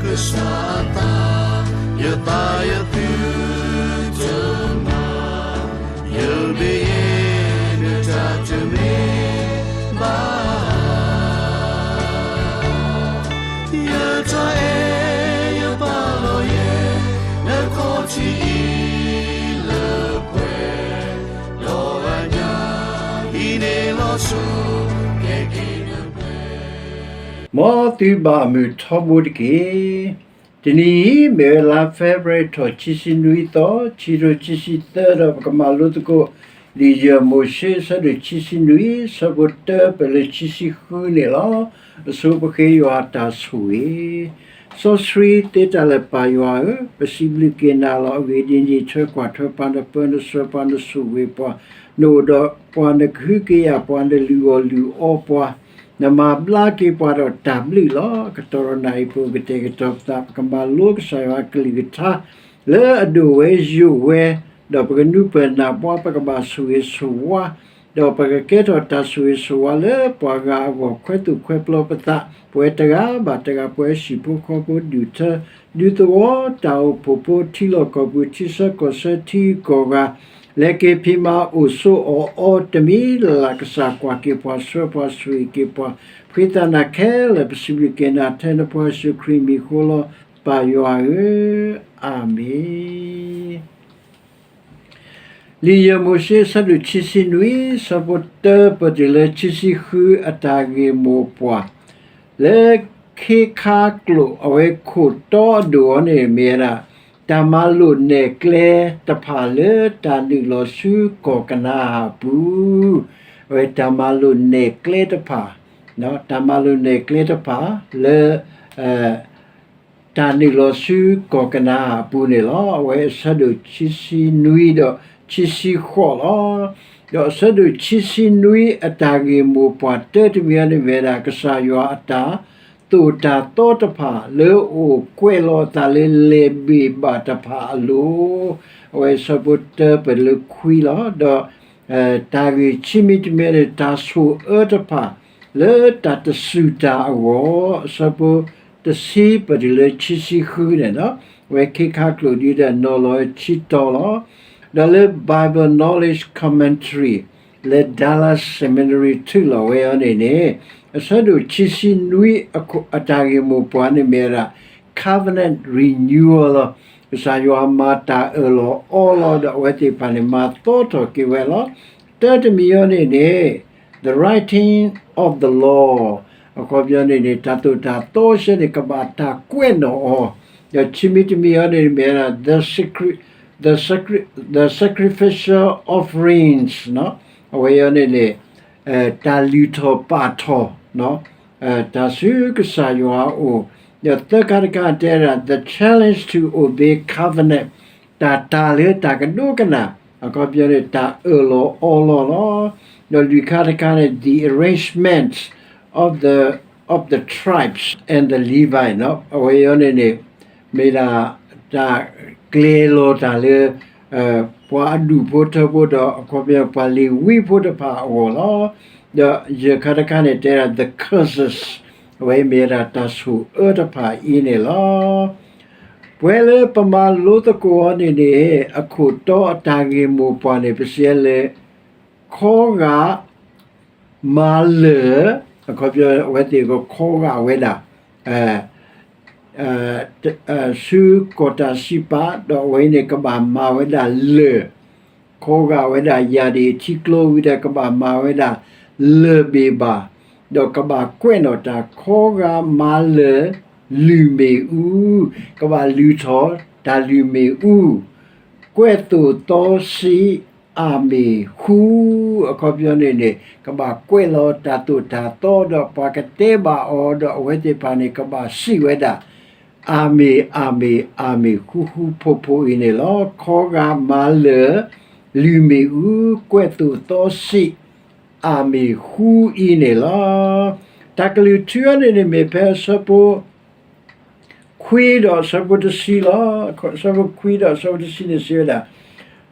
ကစၢ်အသး, ယသးယသုတမၤ, ယမ့ၢ်ယဲ နတၢ်တမ့ၢ်ဘၣ်. ယတၢ်အဲၣ်ယပာ်လီၤယဲ နခီၣ်ထံးအံၤလၢပှဲၤ, ဒီးအညၣ်အံၤန့ၣ်လီၤဆီ ကဲက့ၤနပှဲၤ မ်သုဘၣ်မုာ်ထီဘိတက့ၢ်. တနံၤအံၤ မ့ၢ်ဝဲလါ February ထီၣ်ခံဆံနွံသီ, ခံကထိခံဆံသၢ ဒီးပကမၤလိသကိး လံာ်ယဲၢ်မိၤၡ့ အဆၢဒိၣ်ခံဆံနွံ ဆၢဖိတၢပၢၢ်လၢခံဆံဃုန့ၣ်လီၤ. အဆိပဃ့ယွၤအတၢ်ဆိၣ်ဂ့ၤ. စီဆှံသ့တၢ်လၢာ်ပၢ်ယွၤဧၢ, ပစံးဘျုးက့ၤနၤလီၤ. အဂ့ၢ်ဒ်အံၤ, နထၢကွၢ်ထွဲပှၤ, နပၢနဆှၢပှၤ, နဆိၣ်ဂ့ၤပှၤ, နအိၣ်ဒီးပှၤ, နကဟုကယာ်ပှၤ, နလုၢ်အီၣ်လုၢ်အီပှၤ, နမၤဘျါက့ၤပှၤဒီးတၢ်ဘျုးလီၤ. ကတီၢ်ဒီးနၤအံၤပကတဲာ်ကတီၤပသး, ပကမၤလိကစၢ်ယွၤအကလုၢ်ကထါ လၢအဒိၣ်ဝဲယိာ်ဝဲ, ဒီးပကနူးပၢၢ်နၢ်ပှၤ, ပကဘၣ်ဆိၣ်ဂ့ၤဆိၣ်ဝါ, ဒီးပကကဲထီၣ်တၢ်ဆိၣ်ဂ့ၤဆိၣ်ဝါလၢပှၤဂၤအဂီၢ်, ခွဲးသူၣ်ခွဲးပျီပသး, ပဝဲတဂၤဘၣ်တဂၤ, ပဝဲဟံၣ်ဖိဃီဖိ, ဒူၣ်ထၢဒူသဝီ, တၢ်အိၣ်ဖှိၣ်ဖိ, ထံလီၢ်ကီၢ်ပူၤ, ထံဆၢကီၢ်ဆၢ, ထံဂုၤကီၢ်ဂၤ, လဲၤက့ၤဖံးမၤအိၣ်ဆိးအီၣ်အီတမံၤလၢ်လၢ်, ကစၢ်ကွၢ်က့ၤပှၤ, ဆှၢပှၤ, ဆိၣ်ဂ့ၤက့ၤပှၤ, ဖှံသးနၤခဲလၢာ်, ပစံးဘျုးက့ၤနၤ ထဲနဖိယ့ၣ်ၡူးခရံာ်မံၤအဃိလီၤ. ပၢ်ယွၤဧၢ, အၤမ့ၣ်. လံာ်ယဲၢ်မိၤၡ့ အဆၢဒိၣ်ခံဆံနွံ, ဆၢဖိတၢပၢၢ်တုၤလၢ ခံဆံဃု အတၢ်ဂ့ၢ်မိၢ်ပှၢ်, လၢခ့ခါကျိာ် အဝဲခိၣ်တီအဒိၣ်အီၤန့ၣ် မ့ၢ်ဝဲဒၣ် တၢ်မၤလိာ်နဲၣ်ကျဲတဖၣ်လၢတၢ်နုာ်လီၤဆူကီၢ်ကနၤအၣ်အပူၤ, အဝဲတၢ်မၤလိာ်နဲၣ်ကျဲတဖၣ်, တၢ်မၤလိာ်နဲၣ်ကျဲတဖၣ်လၢ တၢ်နုာ်လီၤဆူကီၢ်ကနၤအၣ်အပူၤန့ၣ်လီၤ. အဝဲအဆၢဒိၣ်ခံဆံနွံဒီးခံဆံဃိးလီၤ. ဒီးအဆၢဒိၣ်ခံဆံနွံအတၢ်ဂ့ၢ်မိၢ်ပှၢ်တၢတမံၤအံၤန့ၣ် မ့ၢ်ဝဲဒၣ် ကစၢ်ယွၤအတၢ်သိၣ်တၢ်သီတဖၣ် လၢအအိၣ်ကွဲးလီၤအသးလၢလဲၤဘ့ၣ်ဘၣ်တဖၣ်အလိၤ, အဝဲအဆၢဖိတၢပၢၢ်လၢခွံလီၤ. ဒီး တၢ်ဂ့ၢ်ခံမံၤတမံၤန့ၣ် တၢ်ဆိၣ်အၢတဖၣ် လၢတၢ်တစူၢ်တၢ်အဂီၢ်, အဆၢဖိတဆံပၢၢ်တုၤလၢခံဆံဃုန့ၣ်, အဝဲခ့ခါကျိာ်ဒ်ဒီးနီၤလီၤဝဲခံတီၤလီၤ. ဒီးလၢ Bible Knowledge Commentary လၢ Dallas Seminary ထုးလီၤဝဲအီၤန့ၣ်န့ၣ်, အဆၢဒိၣ်ခံဆံနွံအတၢ်ဂ့ၢ်မိၢ်ပှၢ်န့ၣ်မ့ၢ်ဝဲဒၣ် covenant renewal လီၤ. ကစၢ်ယွၤမၤတၢ်အၢၣ်လီၤအီလီၤ ဒီးအဝဲသ့ၣ်တဖၣ်န့ၣ် မၤသီထီၣ်က့ၤဝဲလီၤ. တၢတမံၤအံၤန့ၣ်န့ၣ် the writing of the law အခီပညီန့ၣ်န့ၣ် တၢ်သိၣ်တၢ်သီစဲန့ၣ် ကဘၣ်တၢ်ကွဲးနီၣ်အီၤ, ဒီးခံမံၤတမံၤအံၤန့ၣ်မ့ၢ်ဝဲဒၣ် the sacri- the sacri- the sacrificial offerings အဝဲအံၤန့ၣ်န့ၣ် တၢ်လုၢ်ထီၣ်ပာ်ထီၣ် တၢ်ဆူကစၢ်ယွၤအအိၣ်, ဒီးသၢခါတခါတဲဒၣ် the challenge to obey covenant တၢ်တာ်လၢတၢ်ကဒိကနၣ်, အခီပညီန့ၣ် တၢ်အၢၣ်လီၤအီလီၤလီၤ. ဒီးလွံၢ်ခါတခါန့ၣ် the arrangement of the of the tribes and the Levite အဝဲအံၤန့ၣ်န့ၣ် မ့ၢ်ဒၣ်တၢ်ကျဲၤလီၤတၢ်လၢ ပှၤအဒူၣ်ဖိထၢဖိဒီး အခီပညီ ပှၤလ့ၤဝံဖိတဖၣ်အဂီၢ်လီၤ. ဒီးယဲၢ်ခါတခါန့ၣ် တဲဒၣ် the curses အဝဲမ့ၢ်ဝဲဒၣ်တၢ်ဆိၣ်အၢတဖၣ်အံၤန့ၣ်လီၤ. ပဝဲလၢပမၤလိသကိးအီၤန့ၣ်န့ၣ် အခိၣ်တီအတၢ်ဂ့ၢ်မိၢ်ပှၢ်န့ၣ် ပစံးလၢ ခီဂာ် မၤလၢာ်, အခီပညီ အဝဲသ့ၣ်ကခီဂာ်ဝဲဒၣ် ဆူကီၢ်တၢ်စံးပာ် ဒီးအဝဲန့ၣ်ကဘၣ်မၤဝဲဒၣ်လၢာ်, ခီဂာ်ဝဲဒၣ်ယၤဒၣ်အထံကျိဝံၤဒီး ကဘၣ်မၤဝဲဒၣ်လၢာ်ဘ့ၣ်ဘၣ်, ဒီးကဘၣ်ကွဲးနီၣ်တၢ် ခီဂာ်မၤလၢာ်လုၢ်မ့ၣ်အူ, ကဘၣ်လုၢ်ထီၣ်တၢ်လုၢ်မ့ၣ်အူ, ကွဲးသိၣ်သီစံး အၤမ့ၣ်ဃူ, အခီပညီန့ၣ်န့ၣ် ကဘၣ်ကွဲးလီၤတၢ်သိၣ်တၢ်သီ ဒီးပှၤကတဲဘၣ်အီၤ ဒီးအဝဲသ့ၣ်တဖၣ်န့ၣ် ကဘၣ်စံးဝဲဒၣ် အၤမ့ၣ် အၤမ့ၣ် အၤမ့ၣ် ဃူဃူဖိးဖိးအံၤန့ၣ်လီၤ. ခီဂာ်မၤလၢာ်လုၢ်မ့ၣ်အူ, ကွဲးသိၣ်သီစံး အၤမ့ၣ်ဃူအံၤန့ၣ်လီၤ. တၢ်ကလုၢ်ထူအံၤန့ၣ်န့ၣ် မ့ၢ်ဖဲအဆၢဖိ ခွံဒီးအဆၢဖိတဆံလီၤ. အဆၢဖိခွံဒီးအဆၢဖိတဆံန့ၣ်စံးဝဲဒၣ်,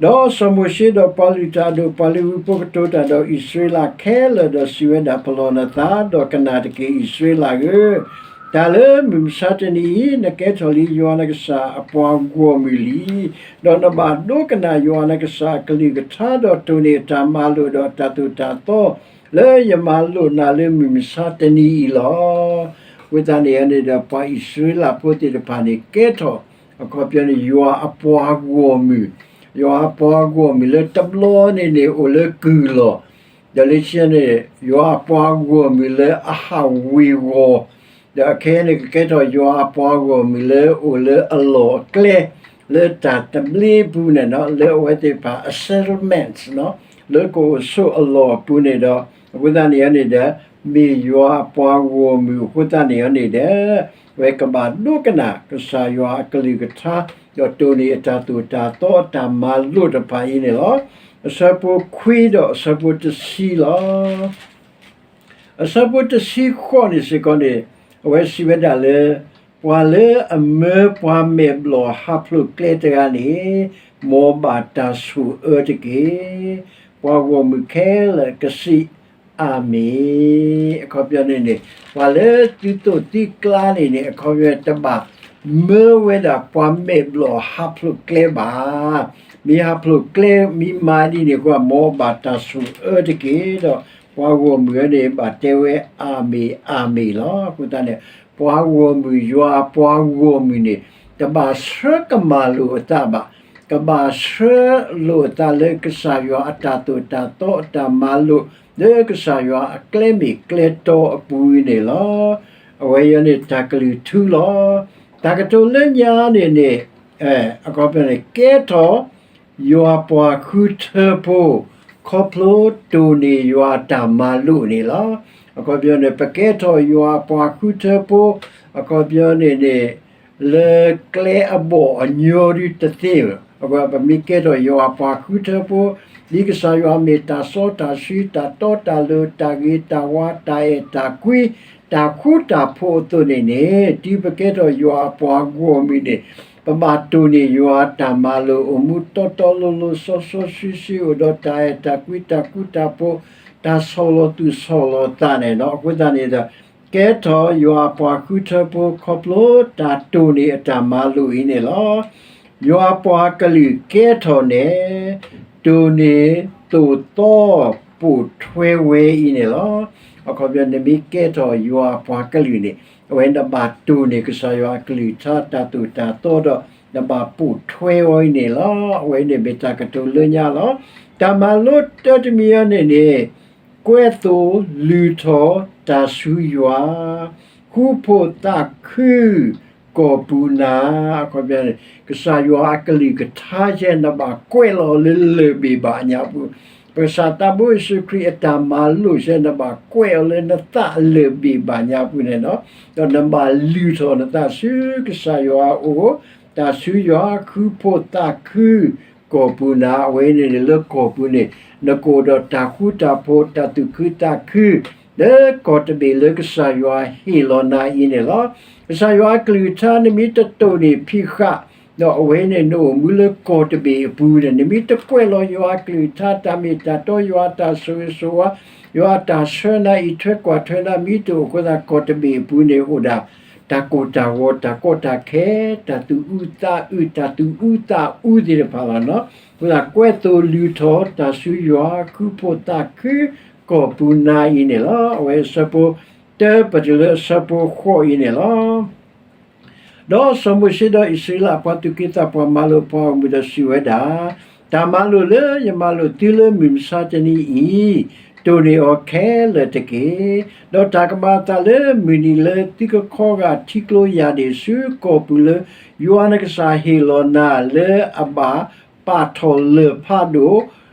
ဒီးစီၤမိၤၡ့ဒီးပှၤလုၢ်တၢ်အဒိၣ် ပှၤလ့ၤဝံဖိကတိၤတၢ်ဒီးအံၣ်စရ့လးခဲလၢာ် ဒီးစံးဝဲဒၣ်, ပလီၢ်နသး ဒီးကနၣ်တက့ၢ် အံၣ်စရ့လးဧၢ, တၢ်လၢမုၢ်မဆါတနံၤအံၤ နကဲထီၣ်လံယွၤနကစၢ်အပှၤဂီၢ်မုၢ်လံ, ဒီးနဘၣ်ဒိကနၣ်ယွၤနကစၢ်အကလုၢ်ကထါ ဒီးတိၢ်န့ၢ်အတၢ်မၤလိာ်ဒီးအတၢ်သိၣ်တၢ်သီ လၢယမၤလိာ်နၤလၢမုၢ်မဆါတနံၤအံၤလီၤ. အဃိသတးန့ၣ်န့ၣ်ဒီး ပှၤအံၣ်စရ့လးဖိသ့ၣ်တဖၣ်န့ၣ် ကဲထီၣ် အခီပညီန့ၣ် ယွၤအပှၤဂီၢ်မုၢ်, ယွၤအပှၤဂီၢ်မုၢ်လၢတဘျီန့ၣ်န့ၣ် အိၣ်လၢကုၢ်လီၢ်, ဒီးလၢခံန့ၣ် ယွၤအပှၤဂီၢ်မုၢ်လၢအဟးဝ့ၤဝီၤ, ဒီးအခဲအံၤန့ၣ် ကကဲထီၣ်ယွၤအပှၤဂီၢ်မုၢ်လၢအိၣ်လၢအလီၢ်အကျဲ လၢတၢ်သဘျ့အပူၤန့ၣ် လၢအဝဲသ့ၣ်တဖၣ်အ settlements လၢကအိၣ်ဆိးအလီၢ်အပူၤန့ၣ်ဒီး အဃိသတးန့ၣ်န့ၣ်ဒီး မ့ၢ်ယွၤအပှၤဂီၢ်မုၢ်အဃိသတးန့ၣ်န့ၣ်ဒီး အဝဲကဘၣ်ဒိကနၣ်ကစၢ်ယွၤအကလုၢ်ကထါ ဒီးတိၢ်န့ၢ်အတၢ်သိၣ်တၢ်သီအတၢ်မၤလိာ်တဖၣ်အံၤန့ၣ်လီၤ. အဆၢဖိခွံဒီးအဆၢဖိတဆံလီၤ. အဆၢဖိတဆံဃိးန့ၣ်စ့ၢ်ကီးန့ၣ် အဝဲစံးဝဲဒၣ်လၢ ပှၤလၢအမၢပှၤမဲာ်ဘျီၣ်ဟးဖျိးကျဲတဂၤန့ၣ် မ်ဘၣ်တၢ်ဆိၣ်အၢတက့ၢ်. ပှၤဂီၢ်မုၢ်ခဲလၢာ်ကစံး အၤမ့ၣ်. အခီပညီန့ၣ်န့ၣ် ပှၤလၢသုသိၣ်သုကျါန့ၣ်န့ၣ် အခီပညီတဘၣ်မၢဝဲဒၣ်ပှၤမဲာ်ဘျီၣ်ဟးဖျိးကျဲဘၣ်. မ့ၢ်ဟးဖျိးကျဲမ့ၢ်မၤဒ်န့ၣ်အဃိ မ်ဘၣ်တၢ်ဆိၣ်အၢတက့ၢ်ဒီး ပှၤဂီၢ်မုၢ်အံၤန့ၣ် ဘၣ်တဲဝဲအၤမ့ၣ်အၤမ့ၣ်လီၤ. အဃိသတးန့ၣ် ပှၤဂီၢ်မုၢ် ယွၤအပှၤဂီၢ်မုၢ်န့ၣ် တဘၣ်ဆှၢကမၣ်လိာ်အသးဘၣ်. ကဘၣ်ဆှၢလိာ်အသးလၢကစၢ်ယွၤအတၢ်သိၣ်တၢ်သီအတၢ်မၤလိာ် လၢကစၢ်ယွၤအကျဲမ့ၢ်ကျဲတီအပူၤအံၤန့ၣ်လီၤ. အဝဲအံၤန့ၣ်တၢ်ကလုၢ်ထူလီၤ. တၢ်ကတိၤလၢညါန့ၣ်န့ၣ် အခီပညီန့ၣ် ကဲထီၣ် ယွၤပှၤဃုထၢဖိ ခီဖျိတိၢ်န့ၢ်ယွၤအတၢ်မၤလိာ်န့ၣ်လီၤ. အခီပညီန့ၣ် ပကဲထီၣ်ယွၤပှၤဃုထၢဖိ အခီပညီန့ၣ်န့ၣ် လၢကျဲအဘီၣ်အညီဒုတသ့ဘၣ်. အဝဲပမ့ၢ်ကဲထီၣ်ယွၤပှၤဃုထၢဖိ ဒ်ကစၢ်ယွၤမ့ၢ်တၢ်စီတၢ်ဆှံ တၢ်တီတၢ်လိၤ တၢ်ဂ့ၤတၢ်ဝါ တၢ်အဲၣ်တၢ်ကွံ တၢ်ဃူတၢ်ဖိးအသိးန့ၣ်န့ၣ် တုၤပကဲထီၣ်ယွၤအပှၤဂီၢ်မုၢ်န့ၣ် ပဘၣ်တိၢ်န့ၢ်ယွၤအတၢ်မၤလိာ် အိၣ်မူတီတီလိၤလိၤ စီစီဆှံဆှံ အိၣ်ဒီးတၢ်အဲၣ်တၢ်ကွံ တၢ်ဃူတၢ်ဖိး တၢ်ဆီၣ်လီၤသူၣ်ဆီၣ်လီၤသးန့ၣ်လီၤ. အဃိသတးန့ၣ်ဒီး ကဲထီၣ်ယွၤအပှၤဃုထၢဖိ ခီဖျိတၢ်တိၢ်န့ၢ်အတၢ်မၤလိာ်အံၤန့ၣ်လီၤ. ယွၤအပှၤကလုာ်ကဲထီၣ်န့ၣ် တိၢ်န့ၢ်သိၣ်သီ ပိာ်ထွဲဝဲအံၤန့ၣ်လီၤ. အခီပညီ နမ့ၢ်ကဲထီၣ်ယွၤအပှၤကလုာ်န့ၣ် အဝဲနဘၣ်တိၢ်န့ၢ်ကစၢ်ယွၤအကလုၢ်ကထါ တၢ်သိၣ်တၢ်သီဒီး နဘၣ်ပိာ်ထွဲအီၤအံၤန့ၣ်လီၤ. အဝဲန့ၣ်မ့ၢ်တၢ်ကတိၤလၢညါလီၤ. တၢ်မၤလိတၢတမံၤအံၤန့ၣ်န့ၣ် ကွဲးသိၣ်လုၢ်ထီၣ်တၢ်ဆူယွၤ, ဃူဖိးသးခု ကီၢ်ပူၤနၤ, အခီပညီန့ၣ် ကစၢ်ယွၤအကလုၢ်ကထါယဲၢ် နဘၣ်ကွဲးလီၤလၢလၢၢ်ဘ့ၣ်ဘၣ်ညါပူၤ, ပကစၢ်သးဘိယ့ၣ်ၡူးခရံာ်အတၢ်မၤလိာ်ယဲၢ် နဘၣ်ကွဲးအီၤလၢနသးလၢၢ်ဘ့ၣ်ဘၣ်ညါပူၤန့ၣ်လီၤ. ဒီးနဘၣ်လုၢ်ထီၣ်နသးဆူကစၢ်ယွၤအအိၣ်, တၢ်ဆူယွၤ ဃူဖိးသးခု ကီၢ်ပူၤနၤ, အဝဲန့ၣ်န့ၣ်လၢကီၢ်ပူၤန့ၣ် နကအိၣ်ဒီးတၢ်ဃူတၢ်ဖိး တၢ်သူၣ်ခုသးခု လၢကီၢ်တဘ့ၣ်လၢကစၢ်ယွၤဟ့ၣ်လီၤနၤအံၤန့ၣ်လီၤ. ကစၢ်ယွၤအကလုၢ်ကထါ နမ့ၢ်တတိၢ်န့ၢ်ဖံးဃာ် ဒီးအဝဲန့ၣ်နအိၣ်မူလၢကီၢ်တဘ့ၣ်အပူၤန့ၣ် နမ့ၢ်တကွဲးလီၤယွၤအကလုၢ်ကထါ တၢ်မ့ၢ်တၢ်တီယွၤအတၢ်ဆိၣ်ဂ့ၤဆိၣ်ဝါ ယွၤအတၢ်ဆှၢနၤအံၤထွဲကွၢ်ထွဲနၤ မ့ၢ်တအိၣ်အဃိသတး ကီၢ်တဘ့ၣ်အပူၤန့ၣ်အိၣ်ဒၣ် တၢ်ကိၢ်တၢ်ဂီၤ တၢ်ကီတၢ်ခဲ တၢ်သူၣ်အုးသးအုး တၢ်သူၣ်အုးသးအုးသ့ၣ်တဖၣ်လီၤနီၤ. အဃိသတး ကွဲးသိၣ်လုၢ်ထီၣ်တၢ်ဆူယွၤ ဃူဖိးသးခု ကီၢ်ပူၤနၤအံၤန့ၣ်လီၤ. အဝဲအဆၢဖိ တၢပတုၤလၢအဆၢဖိဃိးအံၤန့ၣ်လီၤ. ဒီးစီၤမိၤၡ့ဒီးအံၣ်စရ့လးအပှၤသူၣ်က့သးပှၢ်မၤလိာ်ပှၤဂီၢ်မုၢ်ဒီးစံးဝဲဒၣ်, တၢ်မၤလိာ်လၢယမၤလိာ်သုလၢမုၢ်မဆါတနံၤအံၤ တိၢ်န့ၢ်အီၤခဲလၢာ်တက့ၢ်. ဒီးတၢ်ကမၤအသးလၢမုၢ်နံၤလၢသုကခီဂာ်ထံကျိယၢ်ဒ့ၣ်ဆူကီၢ်ပူၤလၢ ယွၤနကစၢ်ဟ့ၣ်လီၤနၤလၢအဘၣ်ပာ်ထီၣ်လၢၢ်ဖးဒိၣ်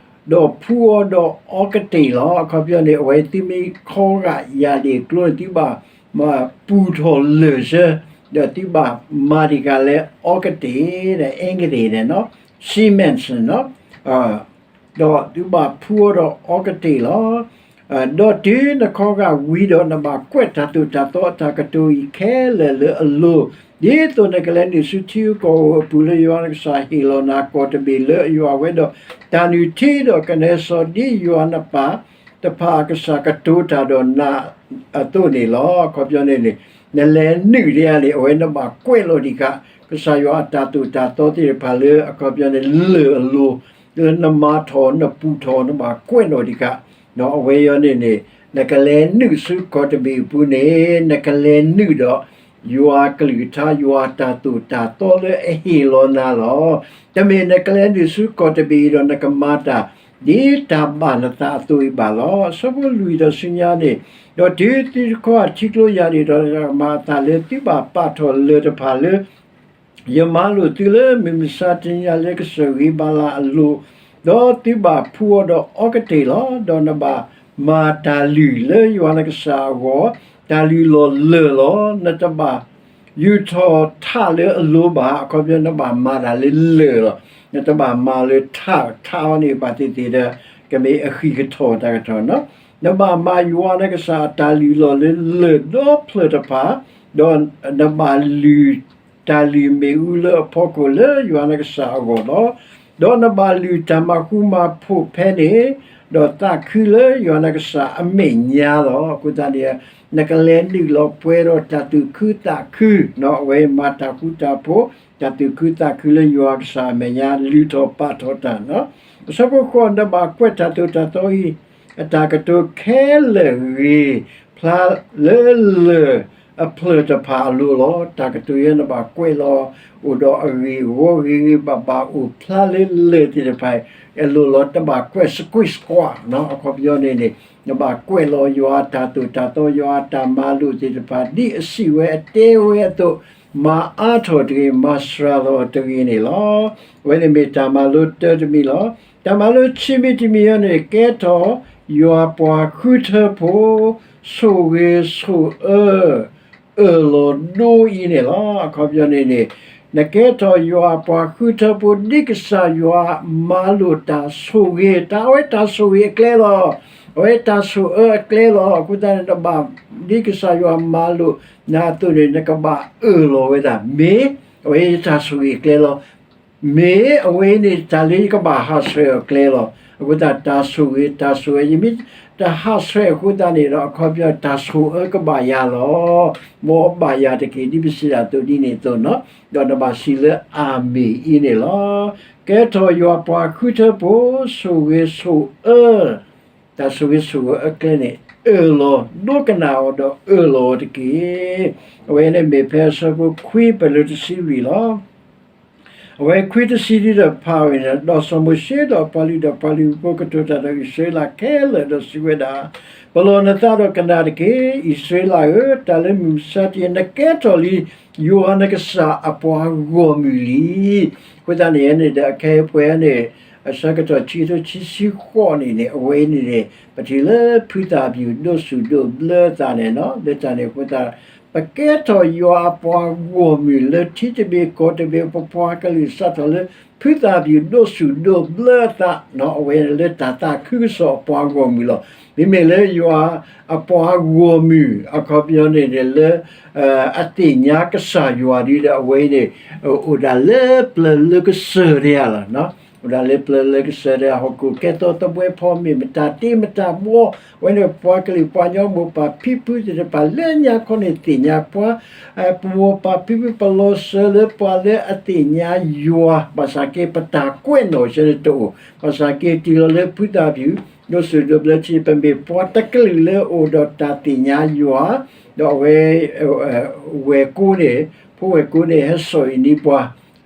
ဒီးဖှူအီၤဒီးအီကတ့ၢ်လီၤ. အခီပညီန့ၣ် အဝဲသုမ့ၢ်ခီဂာ်ယၢ်ဒ့ၣ်ကျိန့ၣ် သုဘၣ်ပာ်ထီၣ်လၢၢ်ဆၢ, ဒီးသုဘၣ်မၤတံၢ်ဃာ်လၢအီကတ့ၢ် ဒီး အင်္ဂတေးန့ၣ်နီၤ cement နီၤ ဒီးသုဘၣ်ဖှူအီၤဒီးအီကတ့ၢ်လီၤ. ဒီးတုၤနခီဂာ်ဝံၤဒီး နဘၣ်ကွဲးတၢ်သိၣ်တၢ်သီအတၢ်ကတိၤအံၤခဲလၢာ်လၢအလိၤ, ဒ်သိးနကလဲၤနုာ်ဆူထံဂုၤကီၢ်ဂီၤအပူၤလၢယွၤနကစၢ်ဟ့ၣ်လီၤနၤကီၢ်တဘ့ၣ်လၢအယွၤဝဲဒီး တၢ်နုၢ်ထံဒီးကနဲစီဒ်ယွၤနပၢ်တဖၣ်အကစၢ်ကတိၤတၢ်ဒီးနၤအသိးန့ၣ်လီၤ. အခီပညီန့ၣ်န့ၣ် နလဲၤနုာ်ဒ်အံၤန့ၣ် အဝဲနဘၣ်ကွဲးလီၤဒံးခါ ကစၢ်ယွၤအတၢ်သိၣ်တၢ်သီသ့ၣ်တဖၣ်လၢ အခီပညီန့ၣ် လၢၢ်အလိၤ, လၢနမၤထီၣ်နပူၤထီၣ် နဘၣ်ကွဲးလီၤဒံးခါ, ဒီးအဝဲအံၤန့ၣ်န့ၣ် နကလဲၤနုာ်ဆူကီၢ်တဘ့ၣ်အပူၤန့ၣ် နကလဲၤနုာ်ဒီး ယွၤကလုၢ်ကထါ ယွၤအတၢ်သိၣ်တၢ်သီလၢအဟ့ၣ်လီၤနၤလီၤ. တမ့ၢ်နကလဲၤနုာ်ဆူကီၢ်တဘ့ၣ်အံၤဒီး နကမၤတၢ်ဒ်တၢ်ဘၣ်နသးအသိးအံၤဘၣ်လီၤ. အဆၢဖိလွံၢ်ဒီးဆူညါန့ၣ်, ဒီးတုၤသုတခီအထံကျိယၤဒၣ်ဒီး မၤအသးလၢသုဘၣ်ပာ်ထီၣ်လၢၢ်တဖၣ်လၢ ယမၤလိာ်သုလၢမုၢ်မဆါတနံၤညါလၢကစၢၢ်ဂ့ၤဘၤလးအလိၤ, ဒီးသုဘၣ်ဖှူအီၤဒီးအီကတၢၢ်လီၤ. ဒီးနဘၣ်မၤတၢ်လုၢ်လၢယွၤနကစၢ်အဂီၢ်, တၢ်လုၢ်လီၢ်လၢၢ်လီၤ. နတဘၣ်ယူာ်ထီၣ်ထးလၢအလိၤဘၣ်, အခီပညီနဘၣ်မၤတၢ်လၢလၢၢ်လီၤ. နတဘၣ်မၤလၢထး, ထးအီၤန့ၣ် ဘၣ်သ့ၣ်သ့ၣ်ဒီး ကမ့ၢ်အဃံးကထီၣ်တၢ်ကထီၣ်နီၤ. နဘၣ်မၤယွၤနကစၢ်အတၢ်လုၢ်လီၢ်လၢလၢၢ်ဒီဖျၢၣ်တဖၣ်, ဒီးနဘၣ်လုၢ် တၢ်လုၢ်မ့ၣ်အူလၢအဖီခိၣ်လၢယွၤနကစၢ်အဂီၢ်လီၤ. ဒီးနဘၣ်လုၢ်တၢ်မၤဃူမၤဖိးဖဲန့ၣ်, ဒီးသးခုလၢယွၤနကစၢ်အမဲာ်ညါလီၤ. အဃိသတးန့ၣ် နကလဲၤနုာ်လီၤပှဲၤဒီးတၢ်သူၣ်ခုသးခုနီၤ, အဝဲမၤတၢ်ဃူတၢ်ဖိး, တၢ်သူၣ်ခုသးခုလၢယွၤကစၢ်အမဲာ်ညါ လုၢ်ထီၣ်ပာ်ထီၣ်တၢ်နီၤ. အဆၢဖိဃိး နဘၣ်ကွဲးတၢ်သိၣ်တၢ်သီအံၤ အတၢ်ကတိၤခဲလၢာ်ဂ့ၤဖျါလၢလၢၢ်အဖျၢၣ်တဖၣ်အလိၤလီၤ. တၢ်ကတိၤယဲနဘၣ်ကွဲးလီၤ အိၣ်ဒီးအဂ့ၢ်အဝီဂ့ၤဂ့ၤဘၣ်ဘၣ်အိၣ်ဖျါလၢလၢၢ်သ့ၣ်တဖၣ်အလိၤလီၤ. တဘၣ်ကွဲးစကွံးစကွးနီၤ, အခီပညီန့ၣ်န့ၣ် နဘၣ်ကွဲးလီၤယွၤအတၢ်သိၣ်တၢ်သီ ယွၤအတၢ်မၤလိာ်သ့ၣ်တဖၣ် ဒ်အစံးဝဲအတဲဝဲအသိး မၤအါထီၣ်တဂ့ၤ, မၤစှၤလီၤတဂ့ၤန့ၣ်လီၤ. အဝဲန့ၣ်မ့ၢ်တၢ်မၤလိတၢတမံၤလီၤ. တၢ်မၤလိခံမံၤတမံၤအံၤန့ၣ် ကဲထီၣ်ယွၤပှၤဃုထၢဖိ ဆိၣ်ဂ့ၤဆိၣ်အၢ အၢၣ်လီၤဒိအံၤန့ၣ်လီၤ. အခီပညီန့ၣ်န့ၣ် နကဲထီၣ်ယွၤအပှၤဃုထၢဖိ ဒ်ကစၢ်ယွၤမၤလိာ်တၢ်ဆိၣ်ဂ့ၤ, တၢ်အဝဲတၢ်ဆိၣ်ဂ့ၤအကျဲလီၤ. အဝဲတၢ်ဆိၣ်အၢအကျဲလီၤ. အဃိသတးန့ၣ် နဘၣ် ဒ်ကစၢ်ယွၤမၤလိာ်နၤအသိးန့ၣ် နကဘၣ်အၢၣ်လီၤဝဲဒၣ် မ့ၢ်အဝဲတၢ်ဆိၣ်ဂ့ၤအကျဲလီၤ. မ့ၢ်အဝဲအံၤန့ၣ် တၢ်လၢယကဘၣ်ဟးဆှဲးအီၤကျဲလီၤ. အဃိသတးတၢ်ဆိၣ်ဂ့ၤ တၢ်ဆိၣ်အၢ ယမ့ၢ်တဟးဆှဲးအဃိသတးန့ၣ်ဒီး အခီပညီတၢ်ဆိၣ်အၢကဘၣ်ယၤလီၤ. မ်အဘၣ်ယၤတက့ၢ် ဒ်ပစံးဒၣ်အသိးဒ်န့ၣ်အသိးနီၤ, ဒီးနဘၣ်စံးလၢအၤမ့ၣ်အံၤန့ၣ်လီၤ. ကဲထီၣ်ယွၤပှၤဃုထၢဖိ ဆိၣ်ဂ့ၤဆိၣ်အၢ တၢ်ဆိၣ်ဂ့ၤဆိၣ်အၢအကျဲန့ၣ် အၢၣ်လီၤဒိကနၣ်အီၤဒီးအၢၣ်လီၤအီၤတက့ၢ်. အဝဲန့ၣ်မ့ၢ်ဖဲအဆၢဖိခွံပၢၢ်လၢတဆံလွံၢ်လီၤ. အဝဲခွံတဆံဒ်ဒီးဖးဝဲန့ၣ်, ဒီးစီၤမိၤၡ့ဒီးပှၤလုၢ်ဒီးပှၤလုၢ်ဖိကတိၤတၢ်ဒီးအံၣ်စရ့လးခဲလၢာ်ဒီးစံးဝဲဒၣ်, ပလီၢ်နသးဒီးကနၣ်တက့ၢ်. အံၣ်စရ့လးဧၢ, တၢ်လၢမုၢ်မဆါတနံၤ နကဲထီၣ်လံ ယွၤနကစၢ်အပှၤဂီၢ်မုၢ်လံ. အဃိသတးန့ၣ်န့ၣ်ဒီး အခဲအံၤပှဲၤန့ၣ် အဆၢကတီၢ်ဆံထိဆံဆံဃိးန့ၣ်န့ၣ် အဝဲအံၤန့ၣ်န့ၣ် ပထံၣ်လၢဖုသၣ်ပျုၢ်ဒိးဆူၣ်ဒိးဘျၢအသးန့ၣ်နီၤ, လၢတၢ်န့ၣ်အဃိသတး ပကဲထီၣ်ယွၤအပှၤဂီၢ်မုၢ်လၢထံတဘ့ၣ်ကီၢ်တဘ့ၣ် ပပှၤကလုာ်စးထီၣ်လၢ ဖုသၣ်ပျုၢ်ဒိးဆူၣ်ဒိးဘျၢအသးနီၤ, အဝဲလၢတၢ်သးခုကစီၣ်အပှၤဂီၢ်မုၢ်လီၤ. မ့မ့ၢ်လၢယွၤအပှၤဂီၢ်မုၢ် အခီပညီန့ၣ်န့ၣ်လၢ အသ့ၣ်ညါကစၢ်ယွၤဒ်ဒီး အဝဲအံၤန့ၣ် အိၣ်ဒၣ်လၢပျၢၤလၢကစၢၢ်ဒံးဧါလီၤ. အိၣ်ဒၣ်လၢပျၢၤလၢကစၢၢ်ဒံး ဟီၣ်ခိၣ်ကဲသိးသဘှဲဖီမ့ၢ် မတၤတ့မတၤဘှီ အဝဲန့ၣ်ပှၤကလုာ်ပှၤကညီမိၢ်ပၢ်ဖံဖုသ့ၣ်တဖၣ်လၢညါခီန့ၣ်သ့ၣ်ညါပှၤ ပမိၢ်ပၢ်ဖံဖု ပလီၤစၢၤလၢပှၤလၢအသ့ၣ်ညါယွၤ ဘၣ်ဆၣ်က့ ပတၢ်ကွဲးနီၣ်စ့ၢ်န့ၣ်တအိၣ်, ဘၣ်ဆၣ်က့ တုၤလီၤလၢဖုသၣ်ပျုၢ် ဒိးဆူၣ်ဒိးဘျၢထံ ပမ့ၢ်ပှၤတကလုာ်လၢအိၣ်ဒီးတၢ်သ့ၣ်ညါယွၤ, ဒီးအဝဲ ဝဲၢ်ကိန့ၣ် ဖိဝဲၢ်ကိန့ၣ် ဟဲစိာ်အံၤန့ၢ်ပှၤ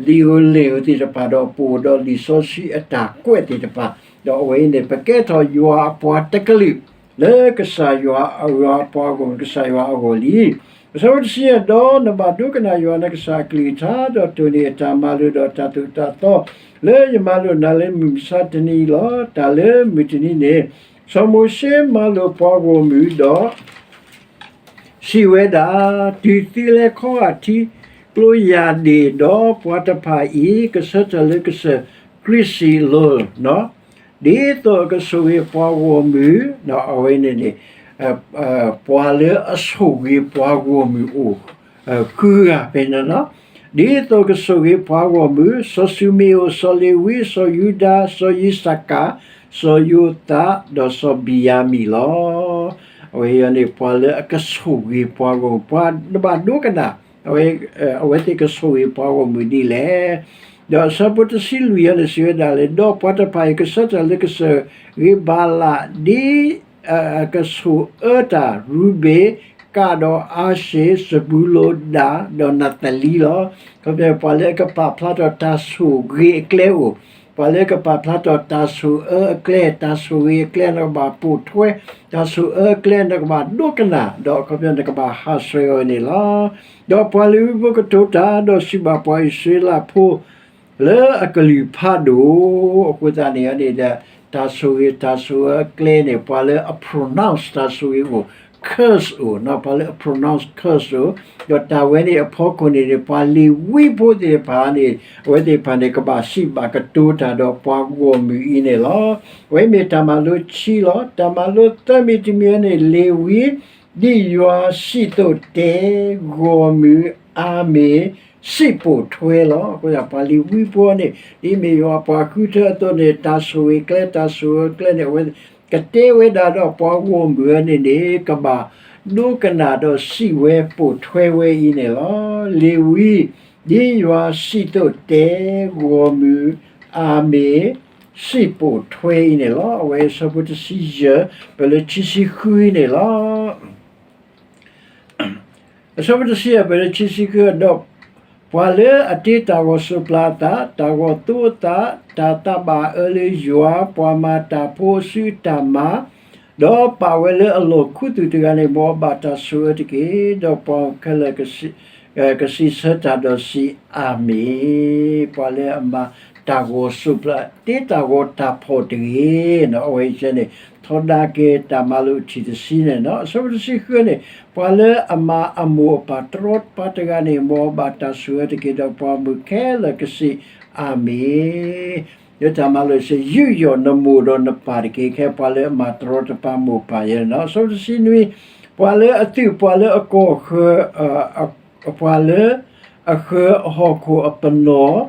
လံာ်ဧိၤလဲၢ်ဧိၤသ့ၣ်တဖၣ်ဒီး ပအိၣ်ဒီးလံာ်စီဆှံအတၢ်ကွဲးသ့ၣ်တဖၣ်, ဒီးအဝဲအံၤန့ၣ် ပကဲထီၣ်ယွၤအပှၤတကလုာ် လၢကစၢ်ယွၤအပှၤအဂီၢ် ကစၢ်ယွၤအဂီၢ်လံ. အဆၢဖိတဆံယဲၢ် ဒီးနဘၣ်ဒိကနၣ်ယွၤနကစၢ်အကလုၢ်ကထါ ဒီးတိၢ်န့ၢ်အတၢ်မၤလိာ်ဒီးတၢ်သိၣ်တၢ်သီ လၢယမၤလိာ်နၤလၢမုၢ်မဆါတနံၤအံၤလီၤ. တၢ်လၢမုၢ်တနံၤန့ၣ် စီၤမိၤၡ့မၤလိာ်ပှၤဂီၢ်မုၢ်ဒီး စံးဝဲဒၣ်, တုၤသုလဲၤခီဂာ်ထံကျိယၢ်ဒ့ၣ်ဒီး ပှၤတဖၣ်အံၤ ကဆၢထၢၣ်လၢကစၢၢ်ခရံာ်စံၣ်အလိၤ, ဒ်သိးအကဆိၣ်ဂ့ၤပှၤဂီၢ်မုၢ်, အဝဲန့ၣ်န့ၣ် ပှၤလၢအဆိၣ်ဂ့ၤပှၤဂီၢ်မုၢ်အိၣ် ဃုဂၤဖဲန့ၣ်လီၤ. ဒ်သိးကဆိၣ်ဂ့ၤပှၤဂီၢ်မုၢ်, စီၤၡူမ့အိၣ်, စီၤလ့ၤဝံ, စီၤယူဒၤ, စီၤယံးစကၤ, စီၤယိၤသး, ဒီးစီၤဘံၣ်ယၤမံၣ်လီၤ. အဝဲအံၤန့ၣ် ပှၤလၢအကဆိၣ်ဂ့ၤပှၤဂီၢ်မုၢ် ပှၤတဘၣ်ဒိကနၣ်, အဝဲသ့ၣ်ကဆိၣ်ဂ့ၤပှၤဂီၢ်မုၢ်ဒ်လဲၣ်. ဒီးအဆၢဖိတဆံလွံၢ်အံၤန့ၣ် စံးဝဲဒၣ်လၢ ဒီးပှၤတဖၣ်အံၤ ကဆၢထၢၣ်လၢကစၢၢ်ဂ့ၤဘၤလး ဒ် ကဆိၣ်အၢတၢ် ရူၤဘ့ၣ်, ကးဒီးအၤၡ့ၣ်, စဘူလိၣ်, ဒၤ, ဒီးနးသလံလီၤ. အခီပညီ ပှၤလၢအကပာ်ဖျါထီၣ်တၢ်ဆိၣ်ဂ့ၤအကျဲအိၣ်, ပှၤလၢကပာ်ဖျါထီၣ်တၢ်ဆိၣ်အၢအကျဲ, တၢ်ဆိၣ်ဂ့ၤအကျဲနကဘၣ်ပိာ်ထွဲ, တၢ်ဆိၣ်အၢအကျဲနကဘၣ်ဒိကနၣ်, ဒီးအခီပညီနကဘၣ်ဟးဆှဲးအီၤန့ၣ်လီၤ. ဒီးပှၤလ့ၤဝံဖိကတိၤတၢ်, ဒီးစံးဘၣ်ပှၤအံၣ်စရ့လးဖိ လၢအကလုၢ်ဖးဒိၣ်, အဃိသတးန့ၣ်န့ၣ်ဒီး တၢ်ဆိၣ်ဂ့ၤတၢ်ဆိၣ်အၢအကျဲန့ၣ် ပှၤလၢအ pronounce တၢ်ဆိၣ်ဂ့ၤအိၣ်, curse အိၣ်, ပှၤလၢအ pronounce curse အိၣ်, ဒီးတၢ်ဝဲန့ၣ်အဖီခိၣ်န့ၣ်န့ၣ် ပှၤလ့ၤဝံဖိသ့ၣ်တဖၣ်န့ၣ် အဝဲသ့ၣ်တဖၣ်န့ၣ် ကဘၣ်စံးဘၣ်ကတိၤတၢ်ဒီးပှၤဂီၢ်မုၢ်အံၤန့ၣ်လီၤ. အဝဲမ့ၢ်တၢ်မၤလိခံလီၤ. တၢ်မၤလိသၢမံၤတမံၤန့ၣ် လ့ၤဝံ ဒ်ယွၤစံးသိးတဲ, ဂီၢ်မုၢ်အၤမ့ၣ် စံးပိာ်ထွဲလီၤ. အဃိသတး ပှၤလ့ၤဝံဖိန့ၣ် ဒ်မ့ၢ်ယွၤပှၤဃုထၢအသိးန့ၣ် တၢ်ဆိၣ်ဂ့ၤကျဲ တၢ်ဆိၣ်အၢကျဲန့ၣ် အဝဲကတဲဝဲဒၣ်ဒီးပှၤဂီၢ်မုၢ်န့ၣ်န့ၣ် ကဘၣ်ဒိကနၣ်ဒီးစံးဝဲပိာ်ထွဲဝဲအံၤန့ၣ်လီၤ. လ့ၤဝံ ဒ်ယွၤစံးသိးတဲ, ဂီၢ်မုၢ်အၤမ့ၣ် စံးပိာ်ထွဲအံၤန့ၣ်လီၤ. အဝဲအဆၢဖိတဆံယဲၢ် ပလၢခံဆံဃုန့ၣ်လီၤ. အဆၢဖိတဆံယဲၢ် ပလၢခံဆံဃု ဒီးပှၤလၢအတ့တၢ်ဂီၤစိးပျၤအသး, တၢ်ဂီၤသိအသး, တၢ်သးဘၣ်အၢလၢယွၤ, ပှၤမၤတၢ်ဖိအစုအတၢ်မၤ, ဒီးပာ်ဝဲလၢအလီၢ်ခူသူၣ်တဂၤန့ၣ် မ်အဘၣ်တၢ်ဆိၣ်အၢတက့ၢ်. ဒီးပှၤခဲလၢာ် ကစံးဆၢတၢ်ဒီးစံး အၤမ့ၣ်. ပှၤလၢအမၤတၢ်ဂီၤစိးပျၤ တ့တၢ်ဂီၤတၢ်ဖီၣ်တဂ့ၤန့ၣ် အဝဲအံၤန့ၣ် ထီဒါက့ၤတၢ်မၤလိာ်ထံၣ်တဆံန့ၣ်လီၤ. အဆၢဖိတဆံဃုန့ၣ် ပှၤလၢအမၤအမိၢ်အပၢ်တရီတပါတဂၤန့ၣ် မ်အဘၣ်တၢ်ဆိၣ်အၢတက့ၢ်. ဒီးပှၤဂီၢ်မုၢ်ခဲလၢာ်ကစံး အၤမ့ၣ်. လၢတၢ်မၤလိာ်စ့ၢ် ယူးယီၣ်နမိၢ်ဒီးနပၢ်တက့ၢ်. ခဲအံၤပှၤလၢအမၤတရီတပါမိၢ်ပၢ်ယဲန့ၣ်လီၤ. အဆၢဖိတဆံနွံ ပှၤလၢအသုး ပှၤလၢအကီၢ်ဃၢၤ ပှၤလၢအဃၢၤဟီၣ်ခိၣ်အပနီၣ်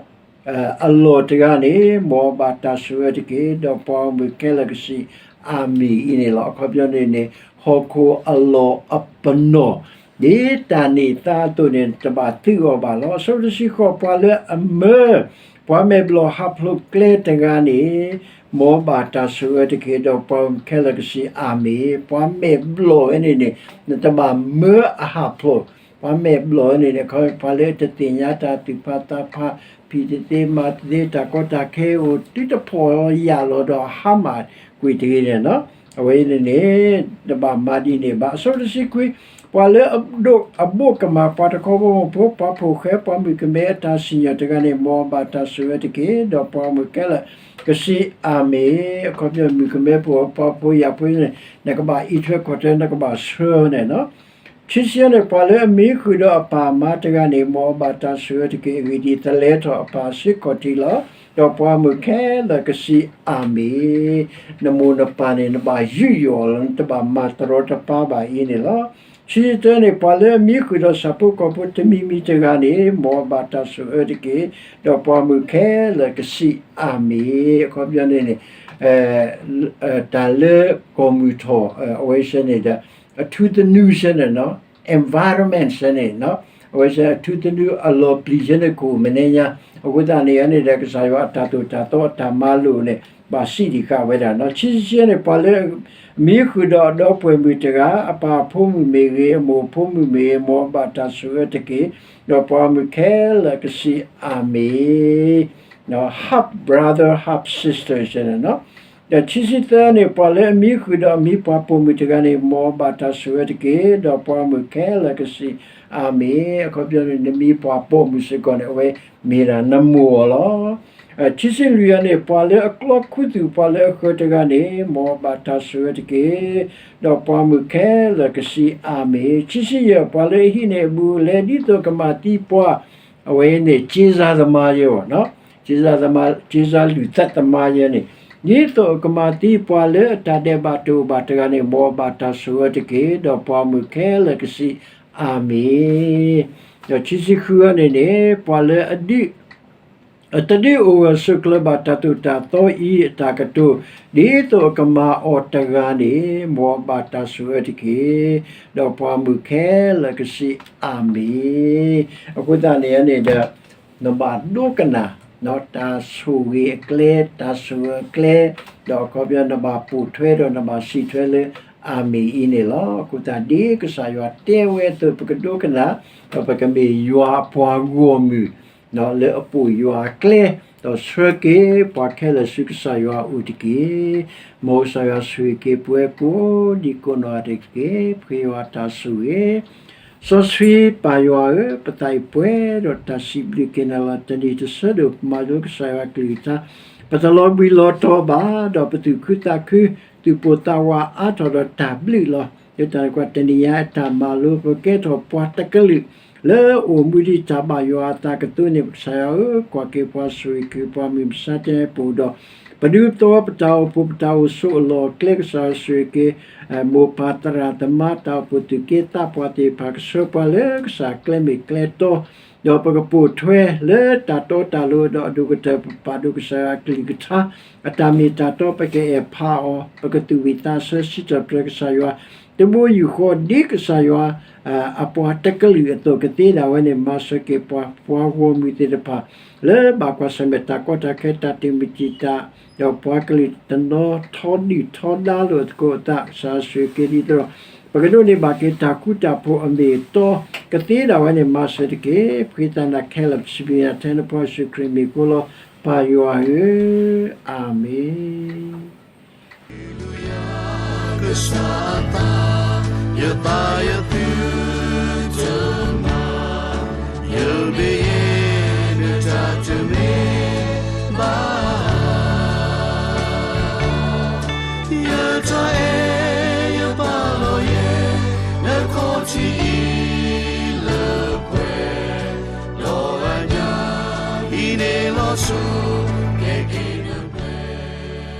အလီၢ်တဂၤန့ၣ် မ်အဘၣ်တၢ်ဆိၣ်အၢတက့ၢ်. ဒီးပှၤဂီၢ်မုၢ်ခဲလၢာ်ကစံး အၤမ့ၣ်အံၤန့ၣ်လီၤ. အခီပညီန့ၣ်န့ၣ် ဟီၣ်ခိၣ်အလီၢ်အပနီၣ် ဒ်တၢ်န့ၢ်သါအသိးန့ၣ် တဘၣ်သုးအီၤဘၣ်လီၤ. အဆၢဖိတဆံဃိး ပှၤလၢအမၢ ပှၤမဲာ်ဘျီၣ်ဟးဖျိးကျဲတဂၤန့ၣ် မ်အဘၣ်တၢ်ဆိၣ်အၢတက့ၢ်. ဒီးပှၤဂီၢ်မုၢ်ခဲလၢာ်ကစံး အၤမ့ၣ်. ပှၤမဲာ်ဘျီၣ်ဝဲန့ၣ်န့ၣ် နတဘၣ်မၢအဟးဖျိး, ပှၤမဲာ်ဘျီၣ်ဝဲန့ၣ်န့ၣ် ပှၤလၢအတသ့ၣ်ညါတၢ်သူၣ်ဖးသးဖး, ဖံးတသ့မၤတသ့ တၢ်ကီတၢ်ခဲအိၣ် တုၤတဖိးလီၤယာ်လီၤဒီးဟါမၢ်ကွံာ်တဂ့ၤန့ၣ်လီၤ. အဝဲအံၤန့ၣ်န့ၣ် တဘၣ်မၤဒ်န့ၣ်ဘၣ်. အဆၢဖိတဆံခွံ ပှၤလၢအဒိးအဘိးကမၣ် ပှၤတခီဘီမုၢ်ဖိ ပှၤဖိၣ်ဃဲ ပှၤမုၣ်ကမဲအတၢ်စံၣ်ညီၣ်တဂၤန့ၣ် မ်အဘၣ်တၢ်ဆိၣ်အၢတက့ၢ်. ဒီးပှၤဂီၢ်မုၢ်ခဲလၢာ်ကစံး အၤမ့ၣ်. အခီပညီမုၣ်ကမဲဖိ ပှၤဖိယာ်ဖိန့ၣ် နကဘၣ်အံးထွဲကွၢ်ထွဲ နကဘၣ်ဆှၢန့ၣ်လီၤ. ခံဆံန့ၣ် ပှၤလၢအမံဃုာ်ဒီးအပၢ်အမါတဂၤန့ၣ် မ်အဘၣ်တၢ်ဆိၣ်အၢတက့ၢ်. အဂ့ၢ်ဒ်အံၤ, သလဲထီၣ်အပၢ်အဆ့ခီၣ်ထံးလီၤ. ဒီးပှၤဂီၢ်မုၢ်ခဲလၢာ်ကစံး အၤမ့ၣ်. နမိၢ်နပၢ်န့ၣ် နဘၣ်ယူးယီၣ်လီၤ, နတဘၣ်မၤတရီတပါဘၣ်အံၤန့ၣ်လီၤ. ခံဆံတၢန့ၣ် ပှၤလၢအမံဃုာ်ဒီးဆၣ်ဖိကီၢ်ဖိတမံၤမံၤတဂၤန့ၣ် မ်အဘၣ်တၢ်ဆိၣ်အၢတက့ၢ်. ဒီးပှၤဂီၢ်မုၢ်ခဲလၢာ်ကစံး အၤမ့ၣ်. အခီပညီန့ၣ်န့ၣ် တၢ်လၢကီၢ်မုၢ်ထီၣ် အဝဲစ့ၢ်န့ၣ်ဒီး အထူသနူစ့ၢ်န့ၣ် environment စ့ၢ်န့ၣ် အဝဲစ့ၢ်အထူသနူအလီၤပျံၤစ့ၢ်န့ၣ် ကအိၣ်မဲာ်ညါ, အဃိသတးန့ၣ်န့ၣ်ဒီး ကစၢ်ယွၤအတၢ်သိၣ်တၢ်သီအတၢ်မၤလိာ်န့ၣ် ဘၣ်စံးဒံးဃာ်ဝဲဒၣ်န့ၣ်လီၤ. ခံဆံဆံန့ၣ် ပှၤလၢအမံဃုာ်ဒီးအဒီပုၢ်ဝဲၢ်မုၣ်တဂၤ အပၢ်ဖိမုၣ်မ့ၢ်ဂ့ၤ အမိၢ်ဖိမုၣ်မ့ၢ်ဂ့ၤ မ်အဘၣ်တၢ်ဆိၣ်အၢတက့ၢ်. ဒီးပှၤဂီၢ်မုၢ်ခဲလၢာ်ကစံး အၤမ့ၣ်. Half brother, half sister စ့ၢ်န့ၣ်လီၤ. ဒီးခံဆံသၢန့ၣ် ပှၤလၢအမံဃုာ်ဒီးအမံပှၤပိာ်မုၣ်တဂၤန့ၣ် မ်အဘၣ်တၢ်ဆိၣ်အၢတက့ၢ်. ဒီးပှၤဂီၢ်မုၢ်ခဲလၢာ်ကစံး အၤမ့ၣ်. အခီပညီန့ၣ် နမံပှၤပိာ်မုၣ်စ့ၢ်ကီးန့ၣ် အဝဲမ့ၢ်ဒၣ်နမိၢ်အီၤလီၤ. ခံဆံလွံၢ်အံၤန့ၣ် ပှၤလၢအကျီခူသူၣ် ပှၤလၢအဃၢၤတဂၤန့ၣ် မ်အဘၣ်တၢ်ဆိၣ်အၢတက့ၢ်. ဒီးပှၤဂီၢ်မုၢ်ခဲလၢာ်ကစံး အၤမ့ၣ်. ခံဆံယဲၢ် ပှၤလၢအဟံးန့ၢ်အဘူးအလဲ ဒ်သိးကမၤသံပှၤ အဝဲန့ၣ် ကျေးဇူးသမားယဲအီၤ, ကျေးဇူးလူၢ်သးသမါယဲန့ၣ် ဒ်သိးကမၤသံပှၤလၢအတၢ်ဒဲးဘးတအိၣ်ဘၣ်တဂၤန့ၣ် မ်အဘၣ်တၢ်ဆိၣ်အၢတက့ၢ်. ဒီးပှၤဂီၢ်မုၢ်ခဲလၢာ်ကစံး အၤမ့ၣ်. ဒီးခံဆံဃုအံၤန့ၣ်န့ၣ် ပှၤလၢအဒုး အတဒုးအိၣ်ဂၢၢ်ဆိးကျၢၤဘၣ်တၢ်သိၣ်တၢ်သီအံၤအတၢ်ကတိၤ, ဒ်သိးအကမၤအီၤတဂၤန့ၣ် မ်အဘၣ်တၢ်ဆိၣ်အၢတက့ၢ်. ဒီးပှၤမုၣ်ခဲလၢာ်ကစံး အၤမ့ၣ်. အဃိသတးန့ၣ်န့ၣ်ဒီး နဘၣ်ဒိကနၣ် တၢ်ဆိၣ်ဂ့ၤအကျဲ, တၢ်ဆိၣ်အၢအကျဲ, ဒီးအခီပညီနဘၣ်ပိာ်ထွဲဒီးနဘၣ်စံးထွဲလၢ အၤမ့ၣ်အံၤန့ၣ်လီၤ. အဃိသတးဒ်ကစၢ်ယွၤတဲဝဲအသိး ပကဒိကနၣ်, ဒီးပကမ့ၢ်ယွၤအပှၤဂီၢ်မုၢ် လၢအပိာ်ယွၤအကျဲ, ဒီးဆှၢက့ၤပှၤခဲလၢာ်ဆူကစၢ်ယွၤအအိၣ်တက့ၢ်. မ်ကစၢ်ယွၤဆိၣ်ဂ့ၤက့ၤပဝဲကိးဒံကိးနီၢ်ဂၤဒဲးတက့ၢ်. ပဃ့ယွၤတၢ်ဆိၣ်ဂ့ၤ စီဆှံပၢ်ယွၤဧၢ, ပသးအံၤပှဲၤဒီးတၢ်စံးဘျုးက့ၤနၤလီၤ. တနံၤတဆၢဒိၣ် ပမၤလိကစၢ်ယွၤကလုၢ်ကထါ, ပတလီၤဘှံးလီၤတီၤဘၣ်, ဒီးပသူၣ်ခုသးခု, သူၣ်ပိၢ်သးဝးအါထီၣ်ဒီးတၢ်ဘျုးလီၤ. လၢတၢ်န့ၣ်ကွၢ် တနံၤညါအတၢ်မၤလိ ပကဲထီၣ်ပှၤတကလုာ် လၢအိၣ်မူဒံးတၢ်ဘၣ်ယွၤအသးကတိၤန့ၣ် ကစၢ်ယွၤဧၢ, ကွၢ်က့ၤပှၤဆိၣ်ဂ့ၤက့ၤပှၤမုၢ်မဆါတနံၤအပူၤဒီး ပဒူပသဝီပတၢ်အိၣ်ဖှိၣ်ပတၢ်အိၣ်ဆိးအလီၢ်အကျဲ ကစၢ်ယွၤဆိၣ်ဂ့ၤက့ၤ မိၢ်ပၢ်သရၣ်သမါ တၢ်အိၣ်ဖှိၣ်သူၣ်က့သးပှၢ်သ့ၣ်တဖၣ် ကဆှၢပှၤလၢကစၢ်ကျဲမ့ၢ်ကျဲတီ, ဒီးပကပိာ်ထွဲလၢတၢ်တီတၢ်လိၤ ဒီးအဒိၣ်ကတၢၢ် ပပာ်ဒိၣ်ကစၢ်ယွၤအကလုၢ်ကထါ အတၢ်မ့ၢ်တၢ်တီ ပကအဲၣ်ဖးအီၤ ပကသူၣ်ဝံၣ်သးဆၢ စံးထီၣ်ပတြၢၤကစၢ်ယွၤ တဘိယူၢ်ဃီ ဒ်ကစၢ်ယွၤ အပှၤတကလုာ်အသိး ကသ့ဒၣ်ဝဲန့ၣ် မၤစၢၤက့ၤပှၤ ပှၤဂီၢ်မုၢ်သ့ၣ်တဖၣ် လၢဘၣ်ကွၢ်ဆၢၣ်မဲာ်တၢ်ကီတၢ်ခဲ တၢ်တမုာ်တံာ်တာ် ဒီးပှၤကလုာ်တနီၤထီဒုၣ်ထီဒါလိာ်သကိးအသး ကစၢ်ယွၤဆိၣ်ဂ့ၤက့ၤဒ်သိးဒီး ပကဒိးန့ၢ်ဘၣ်က့ၤတၢ်ဃူတၢ်ဖိးအမ့ၢ်အတီ ကသ့ဒၣ်ဝဲန့ၣ် မၤစၢၤတက့ၢ်. ပဃ့သးနၤခဲလၢာ် ပစံးဘျုးနၤထဲနဖိယ့ၣ်ၡူးခရံာ်မံၤအဃိလီၤ ပၢ်ယွၤဧၢ, အၤမ့ၣ်. Hallelujah, ကစၢ်အသး, ယသးယသုတမၤ, ယမ့ၢ်ယဲ နတၢ်တမ့ၢ်ဘၣ်. ယတၢ်အဲၣ်ယပာ်လီၤယဲ နခီၣ်ထံးအံၤလၢပှဲၤ, ဒီးအညၣ်အံၤန့ၣ်လီၤဆီ